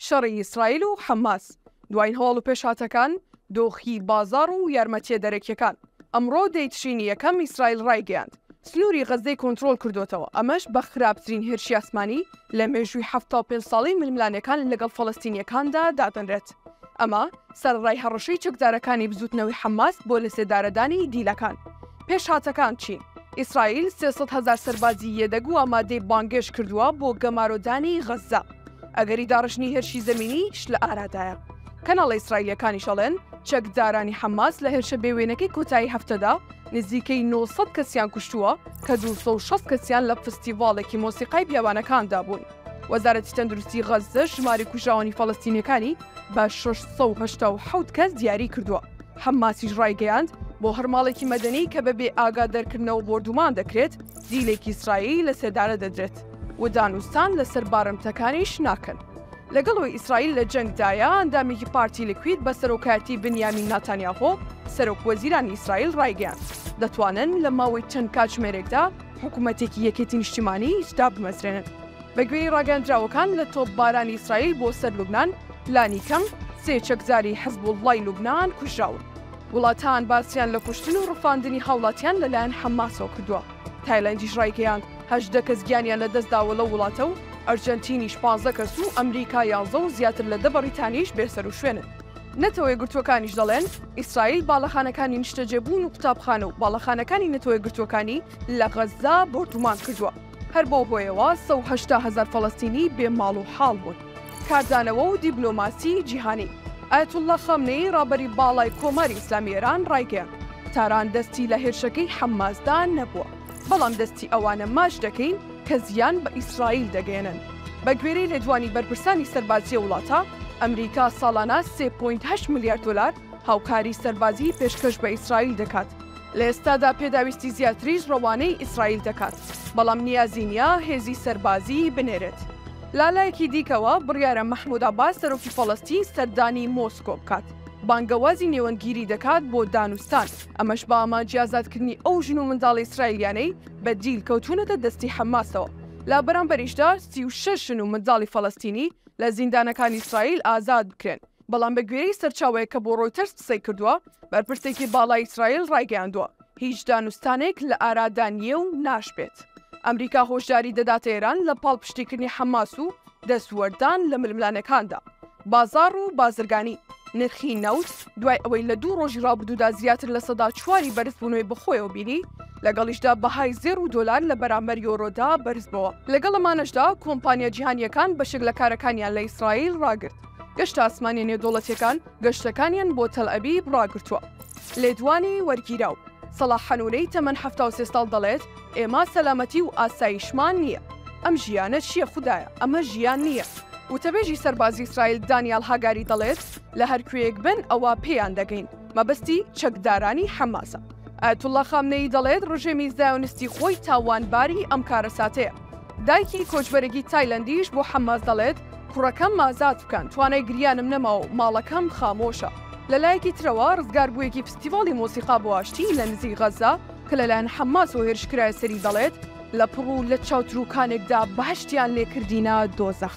شەڕی ئیسرائیل و حەماس، دواین هەواڵ و پێشهاتەکان، دۆخی بازاڕ و یارمەتییە دەرەکییەکان. ئەمڕۆ دەی تشرینی یەکەم ئیسرائیل ڕایگەیاند، سنووری غەززەی کۆنترۆڵ کردۆتەوە، ئەمەش بە خراپترین هێرشی ئاسمانی لە مێژووی 75 ساڵەی ململانێکان لەگەڵ فەڵەستینییەکاندا دادەنرێت. ئەمە سەرەڕای هەڕەشەی چەکدارەکانی بزووتنەوەی حەماس بۆ لەسێدارەدانی دیلەکان. پێشهاتەکان چین؟ ئیسرائیل 300 هەزار سەربازی یەدەگ و ئامادەی بانگێشت کردووە بۆ گەمارۆدانی غەززە. ئەگەری داڕشتنی هێرشی زەمینیش لە ئارادایە. کەناڵە ئیسرائیلییەکانیش ئەڵێن، چەکدارانی حەماس لە هێرشە بێوێنەکەی کۆتایی هەفتەدا نزیکەی 900 کەسیان کوشتووە کە 260 کەسیان لە فستیڤاڵێکی مۆسیقای بیابانەکاندا بوون. وەزارەتی تەندروستی غەززەش ژمارەی کوژراوانی فەڵەستینییەکانی بە 687 کەس دیاری کردووە. حەماسیش ڕایگەیاند، بۆ هەر ماڵێکی مەدەنی کە بەبێ ئاگادارکردنەوە بۆردومان دەکرێت، دیلێکی ئیسرائیلی لەسێدارە دەدرێت و دانوستان لەسەر بارمتەکانیش ناکەن. لەگەڵ ئەوەی ئیسرائیل لە جەنگدایە، ئەندامێکی پارتی لیکوید بە سەرۆکایەتی بنیامین ناتانیاهۆ، سەرۆک وەزیرانی ئیسرائیل ڕایگەیاند، دەتوانن لە ماوەی چەند کاتژمێرێکدا حکومەتێکی یەکێتی نیشتیمانی دابمەزرێنن. بەگوێرەی ڕاگەیاندراوەکان، لە تۆپبارانی ئیسرائیل بۆ سەر لوبنان، لانیکەم سێ چەکداری حزبوڵڵای لوبنان کوژراون. وڵاتان باسیان لە کوشتن و ڕفاندنی هاوڵاتیان لەلایەن حەماسەوە کردووە. تایلەندیش ڕایگەیاند، 18 کەس گیانیان لەدەستداوە لەو وڵاتە و ئەرجەنتینیش 15 کەس و ئەمریکا 11 و زیاتر لە دە بەڕیتانیش بێسەروشوێنن. نەتەوەیەکگرتووەکانیش دەڵێن، ئیسرائیل باڵەخانەکانی نیشتەجێبوون و قوتابخانە و باڵەخانەکانی نەتەوەیەکگرتووەکانی لە غەززە بۆردومان کردووە، هەر بەو هۆیەوە 180 هەزار فەڵەستینی بێ ماڵ و حاڵ بوون. کاردانەوە و دیبلۆماسی جیهانی. ئایەتوڵڵا خامنەیی ڕابەری باڵای کۆماری ئیسلامی ئێران ڕایگەیاند، تاران دەستی لە هێرشەکەی حەماسدا نەبووە، بەڵام دەستی ئەوانە ماچ دەکەین کە زیان بە ئیسرائیل دەگەیەنن. بە گوێرەی لێدوانی بەرپرسانی سەربازیی ئەو وڵاتە، ئەمریکا ساڵانە 3.8 ملیار دۆلار هاوکاری سەربازیی پێشکەش بە ئیسرائیل دەکات. لە ئێستادا پێداویستی زیاتریش ڕەوانەی ئیسرائیل دەکات، بەڵام نیازی نییە هێزی سەربازیی بنێرێت. لە لایەکی دیکەوە، بڕیارە مەحمود عەباس سەرۆکی فەڵەستین سەردانی مۆسکۆ بکات، بانگەوازی نێوەندگیری دەکات بۆ دانوستان، ئەمەش بە ئامانجی ئازادکردنی ئەو ژن و منداڵە ئیسرائیلیانەی بە دیل کەوتوونەتە دەستی حەماسەوە. لە بەرامبەریشدا 36 ژن و منداڵی فەڵەستینی لە زیندانەکانی ئیسرائیل ئازاد بکرێن. بەڵام بە گوێرەی سەرچاوەیەک کە بۆ ڕۆیتەرز قسەی کردووە، بەرپرسێکی باڵای ئیسرائیل ڕایگەیاندووە، هیچ دانوستانێک لە ئارادا نییە و ناشبێت. ئەمریکا هۆشداری دەداتە ئێران لە پاڵپشتیکردنی حەماس و دەستوەردان لە ململانێکاندا. بازاڕ و بازرگانی. نرخی نەوت دوای ئەوەی لە دوو ڕۆژی ڕابردوودا زیاتر 4%ی بەرزبوونەوەی بەخۆیەوە بینی، لەگەڵیشدا بەهای زێڕ و دۆلار لە بەرامبەر یۆرۆدا بەرزبەوە. لەگەڵ ئەمانەشدا کۆمپانیا جیهانییەکان بەشێک لە کارەکانیان لە ئیسرائیل ڕاگرت. گەشتە ئاسمانییە نێودەوڵەتییەکان گەشتەکانیان بۆ تەلئەبیب ڕاگرتووە. لێدوانی وەرگیراو، سەڵاح حەنوونەی تەمەن 73 ساڵ دەڵێت، ئێمە سەلامەتی و ئاسایشمان نییە. ئەم ژیانە چییە خودایە، ئەمە ژیان نییە. وتەبێژی سەربازی ئیسرائیل دانیال هاگاری دەڵێت، لە هەر کوێیەک بن ئەوا پێیان دەگەین، مەبەستی چەکدارانی حەماسە. ئایەتوڵڵا خامنەیی دەڵێت، ڕژێمی زایۆنیستی خۆی تاوانباری ئەم کارەساتەیە. دایکی کۆچبەرێکی تایلەندیش بۆ حەماس دەڵێت، کوڕەکەم ئازاد بکەن، توانای گریانم نەماوە و ماڵەکەم خامۆشە. لە لایەکی ترەوە، ڕزگاربوویەکی فستیڤاڵی مۆسیقا بۆ ئاشتی لە نزیک غەززە کە لەلایەن حەماسەوە هێرش کرایە سەری دەڵێت، لە پڕ و لە چاوتروکانێکدا بەهەشتیان لێکردینە دۆزەخ.